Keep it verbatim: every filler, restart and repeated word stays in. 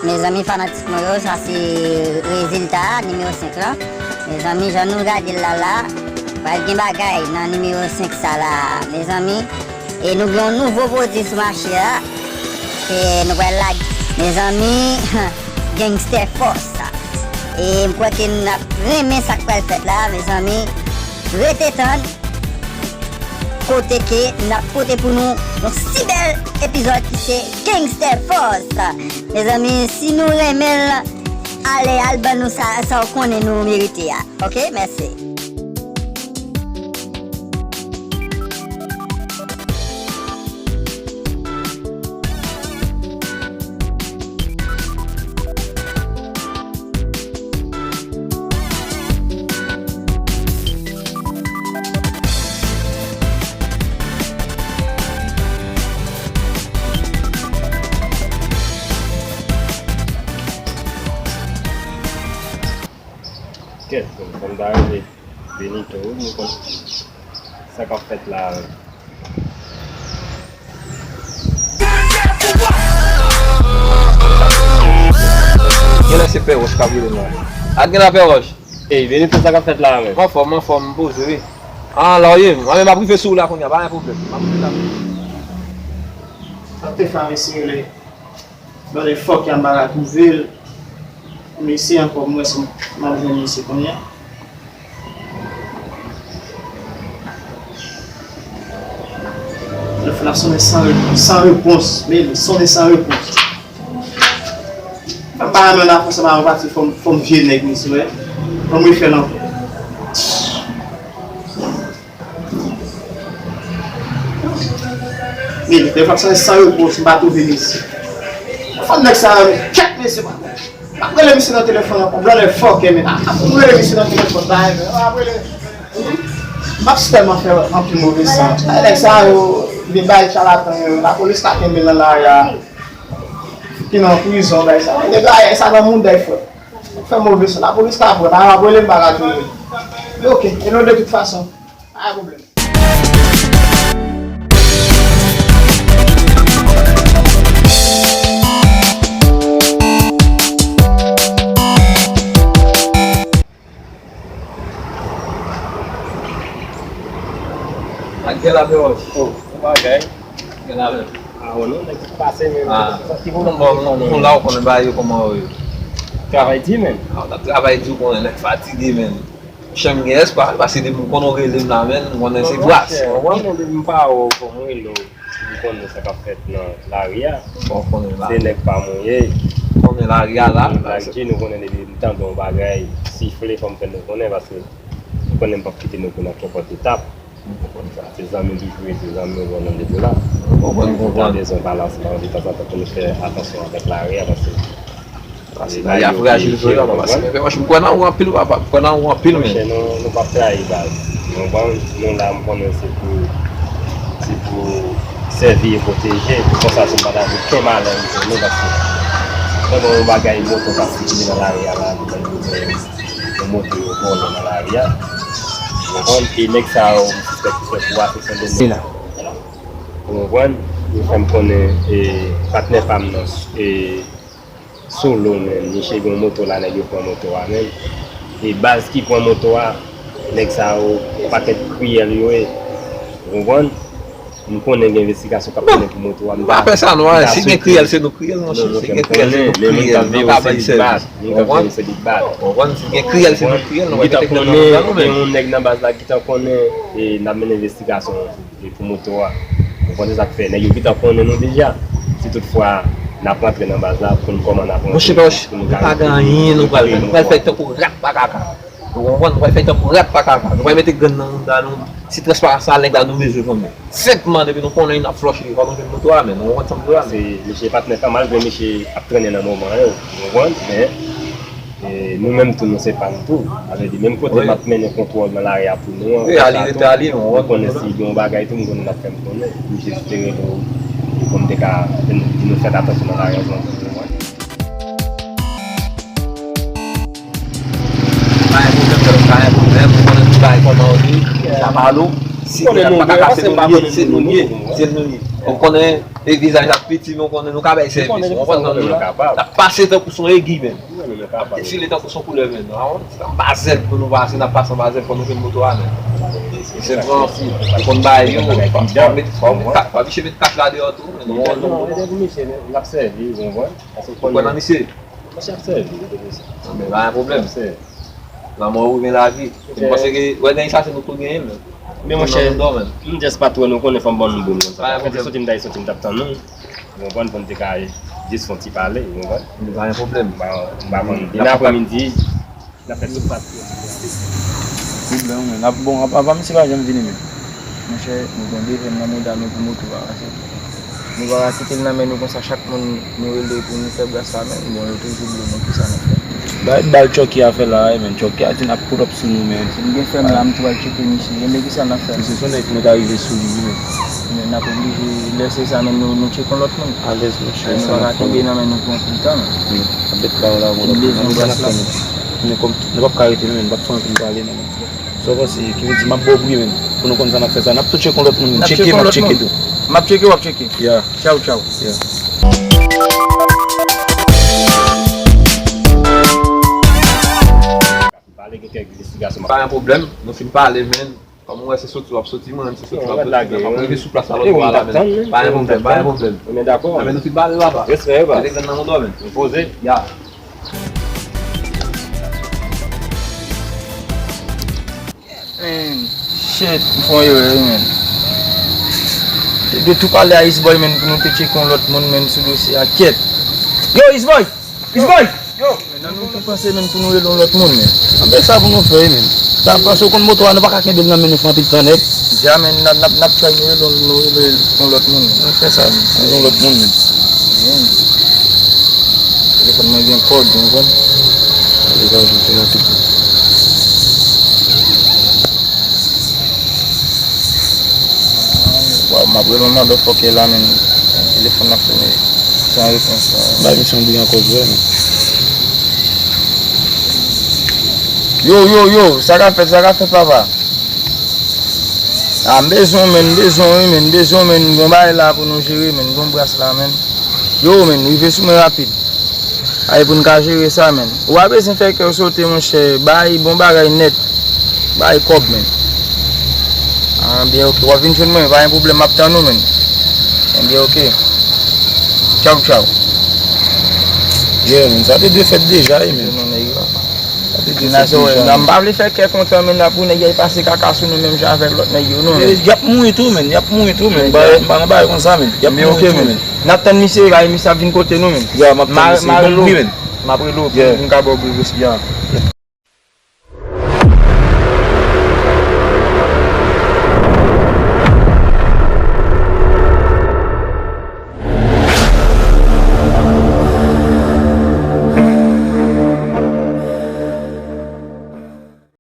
Mezanmi, fanatik mwen yo, sa se rezilta nimewo senk lan. Mezanmi, jan nou gade l la la, pral gen bagay nan nimewo senk sa la, mezanmi. E nou gen yon nouvo pwodui sou mache a. E nou pral lage, mezanmi, Gangster Force. E m kwè ke n ap renmen sa k pral fèt la, mezanmi. Rete tann. Kote ke n ap pote pou nou yon si bèl epizòd ki se Gangster Force. Mezanmi, si nou renmen l, ale al ban nou sa, sa w konnen nou merite a. Oke, mèsi. Kèt, bon, fò m ta rele Benito, wi, m konn sa k ap fèt la. Genlè se Pè Wòch k ap rele m la. A, genlè Pè Wòch. Ey, Benito, sa k ap fèt la menm? M anfòm, m anfòm, m poze, wi. A, la w ye? Mwen menm, m ap rive sou ou la kounye a, pa gen pwoblèm. M ap rive la. Sa te fè mesye rele. Brother fuck, y a mal a twouve l. Mesye ankò, m wè si m ap jwenn mesye kounye a. Telefòn ap sonnen san re-, san repons. Men li sonnen san repons. Fè m pa renmen la, fò sa pa yon pati, fò m, fò m vye nèg, mesye, wè. Fò m refè l ankò. Men, telefòn sa, san repons, m pa twouve mesye. Fò nèg sa yo, kèt mesye, m ap rele misye nan telefòn ankò, brother fuck, men, a, a, pou m rele misye nan telefòn, ba, men, a, rele, m ap tèlman fè anpil move san. A, nèg sa yo, vin bay chalatan yo, lapolis ka kenbe l nan lari a, ki nan prizon, bay sa. Nèg la, sa nan mouda, frè. Fè move san, lapolis ka pran, a, m ap rele, m pa ka twouve. Men, oke, e nou de tout fason. Pa gen pwoblèm. Ak gèl avè wòch. Oh, bon bagay. Gèl avè. Ah, non, nèg ki pase menm. Ah. Sa ki bon. Bon, bon, bon, la, ou konnen bagay yo kòman yo ye. Travay di, menm. Ah, w t ap travay di, ou konnen nèg fatige, menm. Chan m gen espwa, paske depi m konnen w rele m la, menm, m konnen se gras. Monchè, ou konprann? Depi m pa wè w, fò m rele w, m konnen sa k ap fèt nan lari a. Bon, konnen la. Se nèg pa m ou ye. Konnen lari a la. Lari, nou konnen depi m tande yon bagay sifle, fò m fè nou konnen, paske m konnen m p ap kite nou pou nan kenpòt etap. M konprann sa. Se zanmi m toujou ye, se zanmi m, ou konprann depi la. M konprann, m konprann. Nou ta bezwen balans la, detanzantan pou nou fè atansyon avèk lari a, paske Paske lari a frajil vre, papa, paske, men, men, m kwè nan ou anpil, papa, m kwè nan ou anpil, men. Monchè, nou, nou p ap trayi baz. Nou konprann, nou la, m konnen se pou, se pou sèvi e pwoteje. Konsa, si m pa ta di okenn malè pou nou, paske pandan yon bagay moto k ap sikile nan lari a la, nou konn bezwen yon moto yo vòlè nan lari a. Ou konprann? E nèg sa yo, m sispèk ki fè pou afeksyon de nèg. Ou konprann? Yo fè m konnen, e, patnè pa m nan, e, Solo, menm. Misye gen yon moto la, nèg yo pran moto a, menm. E baz ki pran moto a, nèg sa yo, pakèt kriyèl yo ye. Ou konprann? M konnen gen envestigasyon k ap mennen pou moto a. M pa fè sa, non. Si gen kriyèl, se nou kriyèl, monchè. Si gen kriyèl, se nou kriyèl. Nou ka bay sèvis. Ou konprann? Si gen kriyèl, se nou kriyèl, nou pa mete kriyèl nan nou. Gen yon nèg nan baz la ki t ap konnen, e n ap mennen envestigasyon. E pou moto a, ou konprann se sa k fè nèg yo gentan konnen nou deja. Si toutfwa n ap rantre nan baz la, pou n kòman n ap rantre, monchè, nou pa gen anyen nou pral fè. Nou pral fè tankou rat pa kaka. Ou konprann? Nou pral fè tankou rat pa kaka. Nou pral mete grenn nan mouda nou. Se transparans sa nèg la nou bezwen konnen. Senpman, depi nou konnen n ap flòche, fò nou jwenn moto a, men nou konprann sa m di la. Se misye patnè pa, malgre misye ap trennen nan moman yo, ou konprann? Men E, nou menm tou, nou se pa n tou. Sa vle di, menm kote m ap mennen kontwòl nan lari a pou nou an, konsa tou, nou konnen si gen yon bagay tou, m konnen n ap fè m konnen. M jis te rele w pou m te ka di nou fè atansyon nan lari a, jan nou konprann. Pa gen pwoblèm, frè, pa gen pwoblèm. Ou konnen tout bagay kòman yo ye, sa pa lou. Si gen pa ka kase nou ye, se nou ye, se nou ye. Ou konnen E vizaj la piti, men w konnen nou ka bay sèvis. Ou konprann? N ap pase tankou se yon egi menm. N ap defile tankou se yon koulè menm. N ap pase pou nou pase, n ap pase anba zèb pou nou jwenn moto a menm. Se pran anpil. Ou konn bagay yo, fò w met, fò w met kat, fò w met kat la deyò tou. Ou konprann? Ou konn nan misye. Misye ap sèvi, li te di sa. Men pa gen pwoblèm. Lanmò ou gen lavi. M panse ke, wè, nan sa se nou tou genyen, men. Men monchè, m jès pa t wè nou, konnen fò m ban nou boul konsa. Fè te soti m ta soti m t ap tann nou. Ou konprann, pou n te ka jis fè yon ti pale, ou konprann? Men pa gen pwoblèm. M pa, m pa konn. Demen aprèmidi, n ap fè tout pati. Pwoblèm, men. Ap, bon, apa, apa misye pa janm vini, men. Monchè, nou gen de jèn nan mouda nou pou moto a. Nou pa ka kite l nan men nou konsa, chak moun nou rele pou nou fè bras la, men bon, yo toujou bliye nou, kisa n ap fè? Bay, bay Chucky a fè la, men Chucky a di n ap pull up sou nou, men. Si m gen frè m la, m tou al tcheke misye, men kisa n ap fè? Misye se yon nèg ki mèt arive sou li, wi, men. Men n ap oblije, lè se sa, nou, nou, nou tcheke yon lòt moun. Alèz, monchè, nou pa ka kenbe nan men nou pou anpil tan, non. Wi, ap bèt la, la, nou bezwen bras la. Men kòm nou p ap ka rete, men, nou p ap fè anpil pale, non. Sa w panse? Ki vle di, m ap ba w bri, men. Pou nou konn sa n ap fè sa. N ap tou tcheke yon lòt moun, men. Tcheke, m ap tcheke tou. M ap tcheke, w ap tcheke. Ya. Tchaw, tchaw. Ya. Pale gen kèk investigasyon. Pa gen pwoblèm. Nou fin pale, men. Kòm ou wè se soti w ap soti, mwen menm se soti w ap soti. M ap rive sou plas la lòt bò a la, men. Pa gen pwoblèm, pa gen pwoblèm. Men dakò. Men nou fin pale, papa. Respè, papa. Mete grenn nan mouda w, men. Poze. Ya. Men, shit, m fè yon erè, men. Te dwe tou pale a Isboy, men, pou nou te tcheke yon lòt moun, men, sou dosye a. Kyèt. Yo, Isboy! Isboy! Yo! Men, nan nou tou panse, men, pou nou rele yon lòt moun, men. Anben, sa pou nou fè, men. Sa, paske w konn moto a, nou pa ka kenbe l nan men nou fè anpil tan nèt. Ja, men, n ap, n ap, n ap try, nou rele, nou rele yon lòt moun, men. Nou fè sa, men. Nou rele yon lòt moun, men. Men. Telefòn mwen gen kòd, ou konprann? Li ka ajoute rapid. Waw, m ap rele yon motherfucker la, men telefòn ap sonnen san repons la. Ba misye yon bri ankò vre, men. Yo, yo, yo, sa k ap fèt, sa k ap fèt, papa? A, m bezwen w, men, m bezwen w, wi, men, m bezwen w, men, gon bagay la pou nou jere, men, gon bras la, men. Yo, men, rive sou mwen rapid. Ay, pou n ka jere sa, men. Ou pa bezwen fè kè w sote, monchè. Bay bon bagay nèt. Bay kòb, men. Anben, oke. W ap vin jwenn mwen, pa gen pwoblèm, m ap tann ou, men. Anben, oke. Tchaw, tchaw. Yeah, men, sa te dwe fèt deja, wi, men. Sa te dwe fèt deja, men. M pa vle fè kè kontan, men, pou nèg yo pase kaka sou nou menm jan avèk lòt nèg yo, non, men. Y ap mouri tou, men. Y ap mouri tou, men. M pa, m pa nan bagay konsa, men. Y ap mouri tou, men. N ap tann misye, bay misye ap vin kote nou, men. Ya, m ap tann misye. Bon bri, men. M ap rele w pou m ka ba w bri, respè. Ya.